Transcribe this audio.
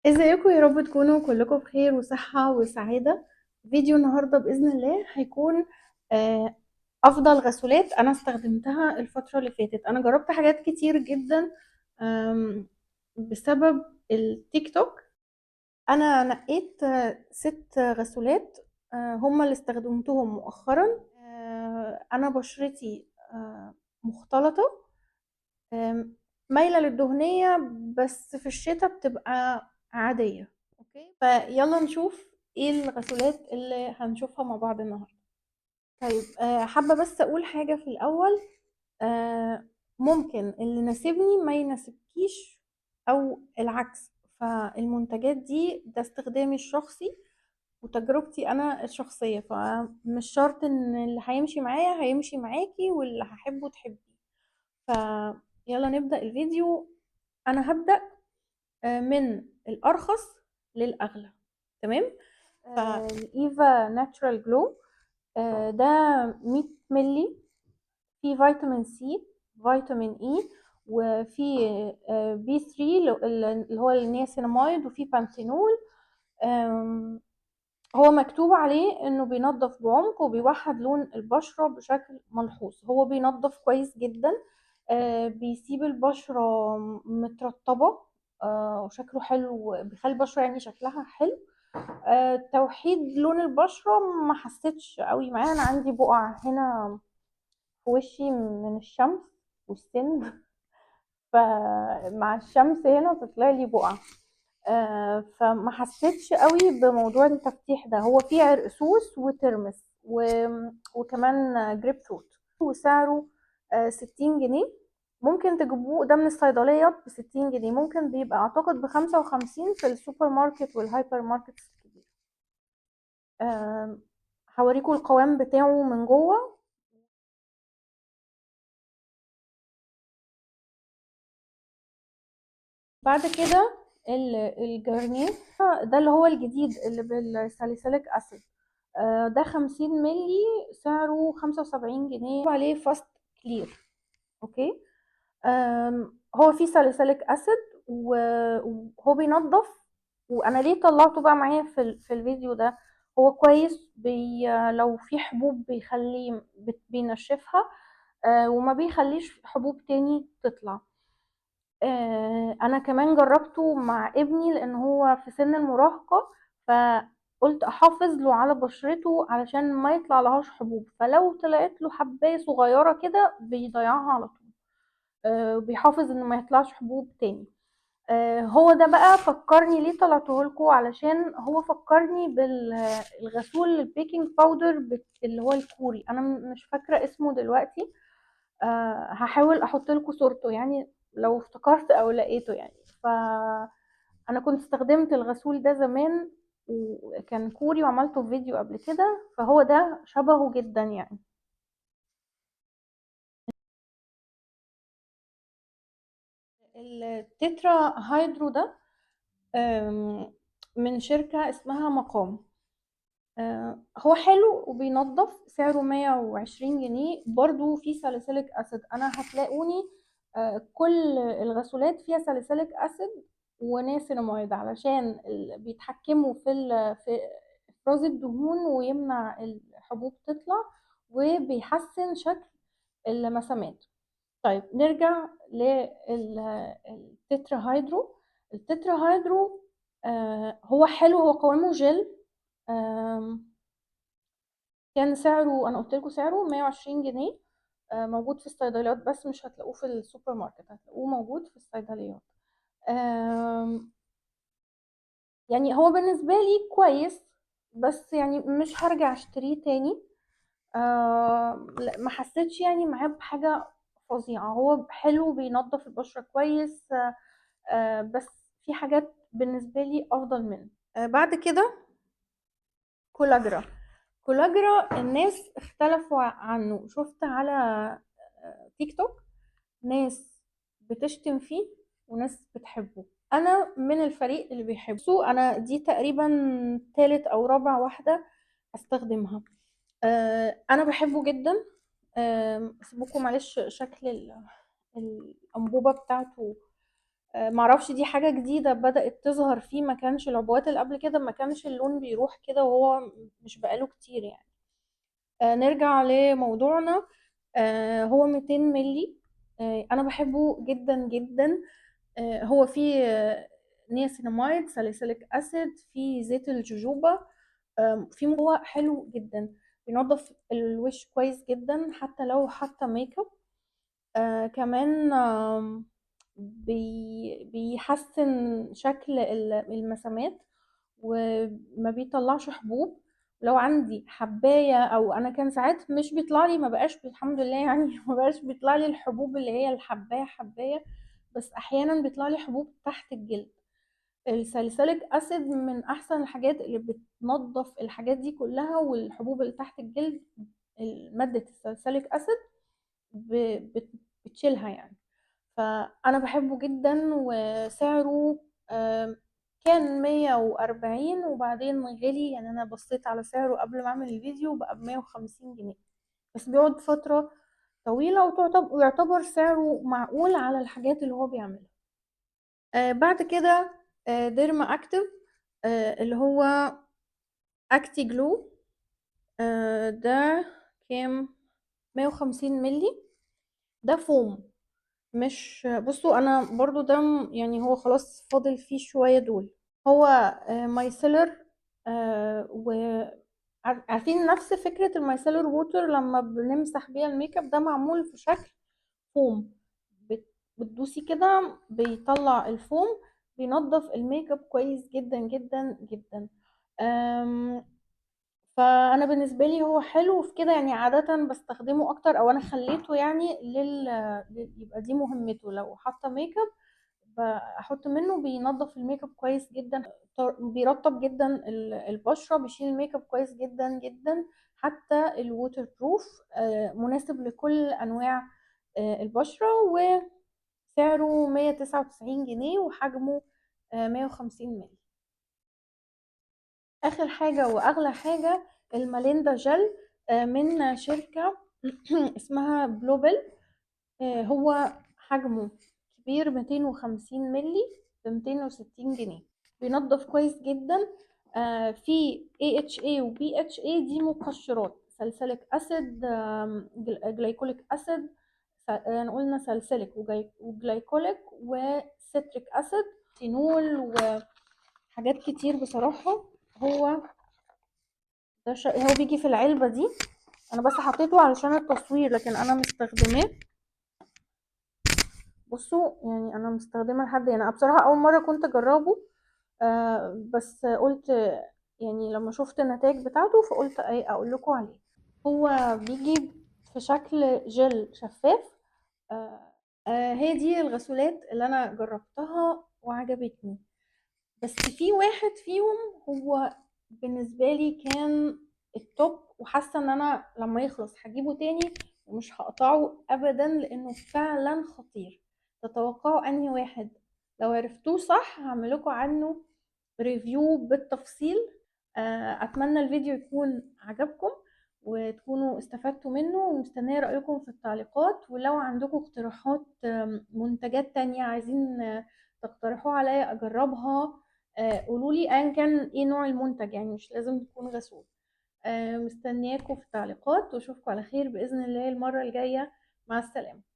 ازيكم؟ يا رب تكونوا كلكم بخير وصحة وسعادة. فيديو النهاردة بإذن الله هيكون أفضل غسولات أنا استخدمتها الفترة اللي فاتت. أنا جربت حاجات كتير جدا بسبب التيك توك. أنا نقيت 6 غسولات، هما اللي استخدمتهم مؤخرا. أنا بشرتي مختلطة، مايلة للدهنية، بس في الشتاء بتبقى عادية. okay، فيلا نشوف ايه الغسولات اللي هنشوفها مع بعض النهارده. حابة بس اقول حاجة في الاول. ممكن اللي ناسبني ما يناسبكيش او العكس، فالمنتجات دي ده استخدامي الشخصي وتجربتي انا الشخصية، فمش شرط ان اللي هيمشي معايا هيمشي معاكي واللي هحبه تحبيه. فيلا نبدأ الفيديو. انا هبدأ من الارخص للاغلى، تمام؟ فالايفا ناتشورال جلو، ده 100 ملي، فيه فيتامين سي، فيتامين اي، وفي بي 3 اللي هو النياسيناميد، وفي بانثينول. هو مكتوب عليه انه بينظف بعمق وبيوحد لون البشرة بشكل ملحوظ. هو بينظف كويس جدا، بيسيب البشرة مترطبة، وشكله حلو، بيخلي البشرة شكلها حلو. توحيد لون البشرة ما حسيتش قوي معاه. انا عندي بقع هنا في وشي من الشمس والسن، فمع الشمس هنا تطلع لي بقع، فما حسيتش قوي بموضوع التفتيح ده. هو فيه عرق سوس وترمس وكمان جريب فروت، وسعره 60 جنيه. ممكن تجيبوه ده من الصيدليات بستين جنيه، ممكن بيبقى اعتقد بخمسة وخمسين في السوبر ماركت والهايبر ماركت الكبيرة. هوريكم القوام بتاعه من جوه. بعد كده الجرنيه ده اللي هو الجديد اللي بالساليسيليك اسيد، ده 50 ملي، سعره 75 جنيه، عليه فاست كلير. okay، هو فيه ساليسيليك اسيد وهو بينظف. وانا ليه طلعته بقى معايا في الفيديو ده؟ هو كويس، لو في حبوب بينشفها، وما بيخليش حبوب تاني تطلع. انا كمان جربته مع ابني لان هو في سن المراهقة، فقلت احافظ له على بشرته علشان ما يطلع لهاش حبوب، فلو طلعت له حباية صغيرة كده بيضيعها على طول، بيحافظ ان ما يطلعش حبوب تاني. هو ده بقى فكرني ليه طلعته لكم، علشان هو فكرني بالغسول البيكنج باودر اللي هو الكوري، انا مش فاكرة اسمه دلوقتي، هحاول احط لكم صورته لو افتكرت او لقيته. فانا كنت استخدمت الغسول ده زمان وكان كوري وعملته في فيديو قبل كده، فهو ده شبهه جدا. التترا هايدرو ده، من شركة اسمها مقام، هو حلو وبينظف، سعره 120 جنيه، برضو فيه ساليسيليك اسيد. انا هتلاقوني، كل الغسولات فيها ساليسيليك اسيد ونياسيناميد علشان بيتحكموا في افراز الدهون ويمنع الحبوب تطلع وبيحسن شكل المسامات. نرجع للتترا هايدرو. التترا هايدرو، هو حلو، هو قوامه جل، كان سعره، انا قلت لكم سعره 120 جنيه، موجود في الصيدليات بس مش هتلاقوه في السوبر ماركت، هتلاقوه موجود في الصيدليات. هو بالنسبة لي كويس، بس مش هرجع اشتريه تاني. لا، ما حسيتش معاه بحاجة فظيعة. هو حلو بينظف البشرة كويس، بس في حاجات بالنسبة لي أفضل منه. بعد كده كولاجرا. كولاجرا الناس اختلفوا عنه، شفت على تيك توك ناس بتشتم فيه وناس بتحبه. انا من الفريق اللي بيحبه. انا دي تقريبا تالت او رابع واحدة استخدمها. انا بحبه جدا. سيبوكم معلش شكل الانبوبة بتاعته معرفش دي حاجة جديدة بدأت تظهر فيه، ما كانش العبوات اللي قبل كده ما كانش اللون بيروح كده وهو مش بقاله كتير يعني. نرجع لموضوعنا. هو 200 ملي. انا بحبه جدا جدا. هو فيه niacinamide، salicylic acid، فيه زيت الجوجوبا، فيه هو حلو جدا، بينظف الوش كويس جدا حتى لو حاطه ميك اب. كمان بيحسن شكل المسامات وما بيطلعش حبوب. لو عندي حبايه، او انا كان ساعات مش بيطلع لي، ما بقاش الحمد لله يعني ما بقاش بيطلع لي الحبوب اللي هي الحبايه حبايه، بس احيانا بيطلع لي حبوب تحت الجلد. ال salicylic acid من احسن الحاجات اللي بتنظف الحاجات دي كلها، والحبوب اللي تحت الجلد مادة ال salicylic acid بتشيلها يعني. فانا بحبه جدا، وسعره كان 140 وبعدين غلي، يعني انا بصيت على سعره قبل ما اعمل الفيديو بقى ب150 جنيه، بس بيقعد فترة طويلة ويعتبر سعره معقول على الحاجات اللي هو بيعملها. بعد كده، ديرما اكتف، اللي هو اكتي جلو، ده كام؟ 150 ملي. ده فوم، مش بصوا انا برضو ده يعني هو خلاص فاضل فيه شوية دول. هو micellar، و عارفين نفس فكرة ال micellar water لما بنمسح بيها الميك اب، ده معمول في شكل فوم، بتدوسي كده بيطلع الفوم، بينظف الميك اب كويس جدا جدا جدا. فانا بالنسبة لي هو حلو في كده يعني، عادة بستخدمه اكتر، او انا خليته يعني يبقى دي مهمته، لو حاطه ميك اب بحط منه، بينظف الميك اب كويس جدا، بيرطب جدا البشرة، بيشيل الميك اب كويس جدا جدا، حتى ال waterproof، مناسب لكل انواع البشرة. وسعره 199 جنيه وحجمه 150 مللي. اخر حاجة واغلى حاجة الماليندا جل، من شركة اسمها بلوبل. هو حجمه كبير 250 مللي ب260 جنيه، بينظف كويس جدا. في AHA و BHA، دي مقشرات، salicylic acid، glycolic acid، قلنا سالسيليك و glycolic و citric acid، سينول وحاجات كتير بصراحة. هو ده هو بيجي في العلبة دي، انا بس حطيته علشان التصوير لكن انا مستخدماه. بصوا يعني انا مستخدمة لحد هنا، بصراحة اول مرة كنت اجربه، بس قلت يعني لما شفت النتائج بتاعته فقلت ايه اقول لكم عليه. هو بيجي في شكل جل شفاف. هي دي الغسولات اللي انا جربتها وعجبتني، بس في واحد فيهم هو بالنسبة لي كان ال top، وحاسة ان انا لما يخلص هجيبه تاني ومش هقطعه ابدا لانه فعلا خطير. تتوقعوا انهي واحد؟ لو عرفتوه صح هعملكم عنه review بالتفصيل. اتمنى الفيديو يكون عجبكم وتكونوا استفدتوا منه، ومستنية رأيكم في التعليقات، ولو عندكم اقتراحات، منتجات تانية عايزين، تقترحوها عليا اجربها، قولولي ايا كان ايه نوع المنتج، يعني مش لازم تكون غسول. مستنياكم في التعليقات، واشوفكم على خير بإذن الله المرة الجاية. مع السلامة.